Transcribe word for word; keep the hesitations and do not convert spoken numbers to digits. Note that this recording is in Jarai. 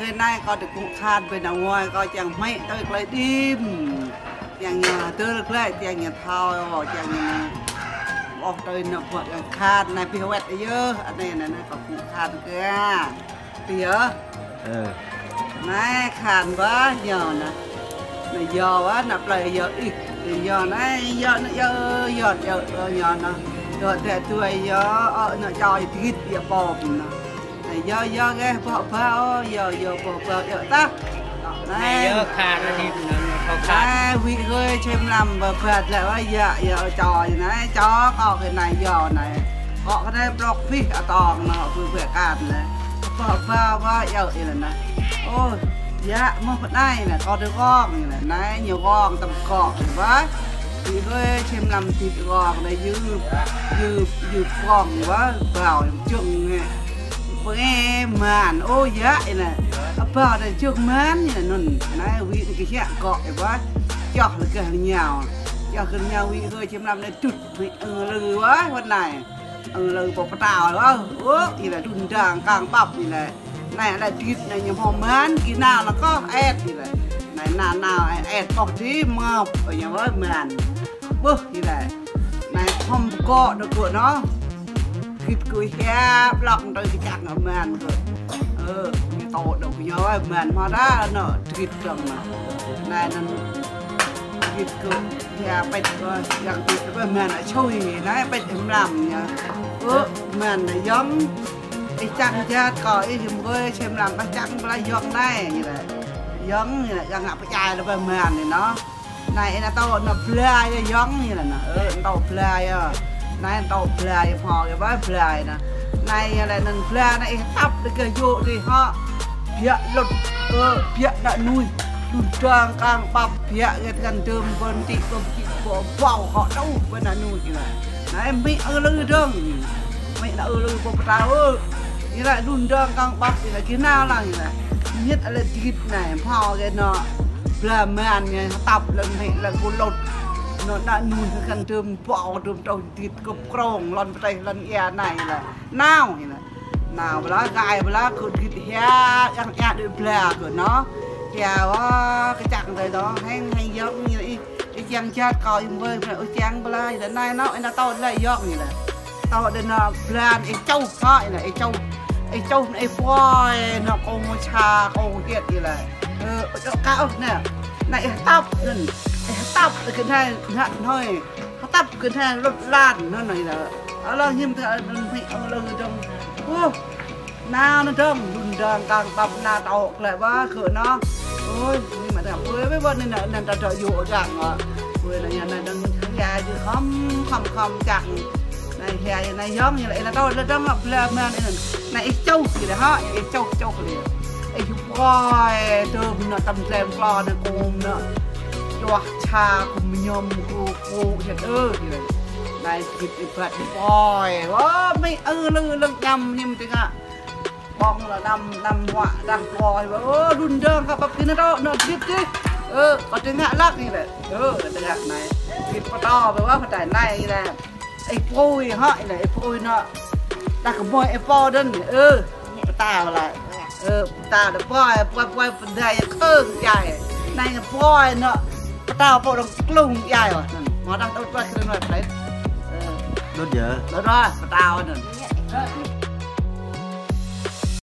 Anai kâo tơ kung khan ƀơi anai wai kâo čang hmai tơ klai đĭm. Čang ñu tơ klai, čang ñu thâo, čang ñu ôh tơ anai ƀuh čang khan, anai pih wet yơh, anai, anai, anai kâo kung khan kơ. Pih yơh. Ơ. Anai khan ƀă ñu anai. Anai yơh wă, anai plơi yơh ih. Yơh anai, yơh anai, yơh, yơh, yơh, yơh, ñu anai. Yơh tơ tui yơh, ơ, anai čô ih tơgit yơh pô anai. Yơh, yơh, geh, pơhơ̆ pơhơ̆, yơh, yơh, pơhơ̆ pơhơ̆, yơh tah. Anai. Anai yơh khan, anai anŭn, anŭn, thâo khan. Anai, wĭ hơi, čem lăm, pơhơ̆ pơhơ̆, lĕ wă, yơh, yơh, čô anai, čô, kâo kơ anai, yơh anai. Kâo kơ anai, blŏk pih, atong, anai, pơhơ̆ pơhơ̆ khan anai. Pơhơ̆ pơhơ̆, wă, yơh, yơh anai. Ơ, yơh, mơ̆ pơ anai anai, kâo tơ gong anai, anai, ñu gong, tăm kâo, wă. Wĭ hơi, čem lăm, tĭt gong anai, yơh, yơh, yơh gong, wă, ƀâo, čung anai. Pơnge mơ̆n, ơ yơh anai. Ƀâo anai čung mơ̆n anai anŭn. Anai wĭ anai kơ hiăk gŏ ih wă. Čoh lĕ kơ ñu. Čoh kơ ñu wĭ kơ čem lăm anai tŭt wĭ ư lư wă wơ̆t anai. Ư lư pô pơtao wă. Ơ, ih lĕ đun đang kang pap ih lĕ. Anai lĕ tĭt anai ñu hmâo mơ̆n, kơ nao lĕ kâo ĕt ih lĕ. Anai nao nao ĕt ĕt kâo tĭ mơ̆p, ơ ñu wă mơ̆n. Ƀuh, ih lĕ. Anai hom kơ anai kơ anai. Git kơ hia blŏk tơ kơ čang mơ̆n kơ. Ơ, ñu tơ đơ̆ng kơ ñu wă mơ̆n hmâo đa anai git dơ̆ng anai. Anai anŭn git kơ hia pĕt kơ, yang git kơ mơ̆n anai čui, anai pĕt em lăm ñu. Ơ, mơ̆n anai yơ̆ng. Ih čang jat kâo, ih him gơi, čem lăm, ƀă čang ƀă lĕ yơ̆ng anai, ñu lĕ. Yơ̆ng, ñu lĕ, yang ngă pơčai lĕ ƀă mơ̆n anai anŭn. Anai ih anai tơ anai bla yơh yơ̆ng anai anŭn. Ơ, anai tơ bla yơh. Anai anai tơ bla yơh hmâo yơh wă bla anai. Anai yơh lĕ anŭn bla anai ih tăp đơ̆ng kơ yơh đĭ hŏ. Biă lŭt, ơ, biă anai anui. Đun đang kang pap biă gĕt găn dơ̆m bơ̆n tĭ bơ̆n tĭ bơ̆n ƀâo hŏ tơ ƀơi anai anui anai. Anai mĭ ư lư dơ̆ng. Mĭ anai ư lư pô pơtao ơ. Ñu lĕ đun đang kang pap ñu lĕ kơ nao lăng ñu lĕ. Ñit lĕ tĭt anai, hmâo kơ anai. Bla mơ̆n ñu tăp lĕ mĭ lĕ kơ lŭt. Anŭn anai anui kơ găn dơ̆m ƀâo dơ̆m tơ tĭt kơp krong, lŏn pơtĕh lŏn ia anai lĕ. Nao ñu lĕ. Nao ƀă lĕ, gai ƀă lĕ, kơ tĭt hia, yang ia đĭ bla kơ anai. Hia wă, kơ čang tơ anai, heng, heng yơ̆ng ñu lĕ. Ih čang jat kâo ih mơi, ƀă lĕ, ơ čang ƀă lĕ, ih lĕ anai anŭn, ih anai tơ lĕ yơ̆ng ñu lĕ. Tơ đĭ anai bla anai ih čuh hŏ, ih lĕ, ih čuh, ih čuh anai ih pơai anai kơ mơ̆ ča, kơ hiăt ih lĕ. Ơ, ơ, čuh kâo anai. Anai ih tăp anŭn, ih tăp kơ anai, anai, anai. Ih tăp kơ anai lŭt lan anŭn ih lĕ. Alăng him tơ anŭn mĭ ư lư dơ̆ng. Ơ. Nao anŭn dơ̆ng, đun đang kang pap anai tơ klĕ wă kơ anai. Ôi, anai mă tơ pơi wă anai anai tơ tơ yơh dơ̆ng wă. Ôi, anai anai dơ̆ng hia yơh khŏm, khŏm, khŏm čang. Anai hia yơh anai yơ̆ng yơh lĕ anai tơ lĕ dơ̆ng wă bla mơ̆n anai. Anai ih čuh kơ lĕ hă, ih čuh čuh kơ lĕ. Ih pơai tơm anai tăm tlem klô anai kơm anai. Čuah ča kơm mơñum kơ kơ hiăt ơ kơ lĕ. Anai git ih ƀă ih pơai. Wă mĭ ư lư lăng ñăm ñim tơ ngă. Ƀơ̆ng lĕ năm, năm huă dah pô, ơ, đun đang kơ pap kơ anai tơ, anai tĭt tĭt. Ơ, kơ tơ ngă lăk anai lĕ. Ơ, kơ tơ ngă anai. Tĭt pơtô, ƀă wă pơtô anai lĕ. Ih pui hŏ, anai, ih pui anai. Dah kơ mơi ih pô dơ̆ng, ơ, pơtô lĕ. Ơ, pơtô dah pui, pui, pui, pơdai, kơ̆ng jai. Anai pui anai, pơtô pô dơ̆ng klung jai wă. Mơ̆ dah tơ pui kơ anai lĕ. Ơ. Đốt yơh. Đốt yơh, pơtô anai.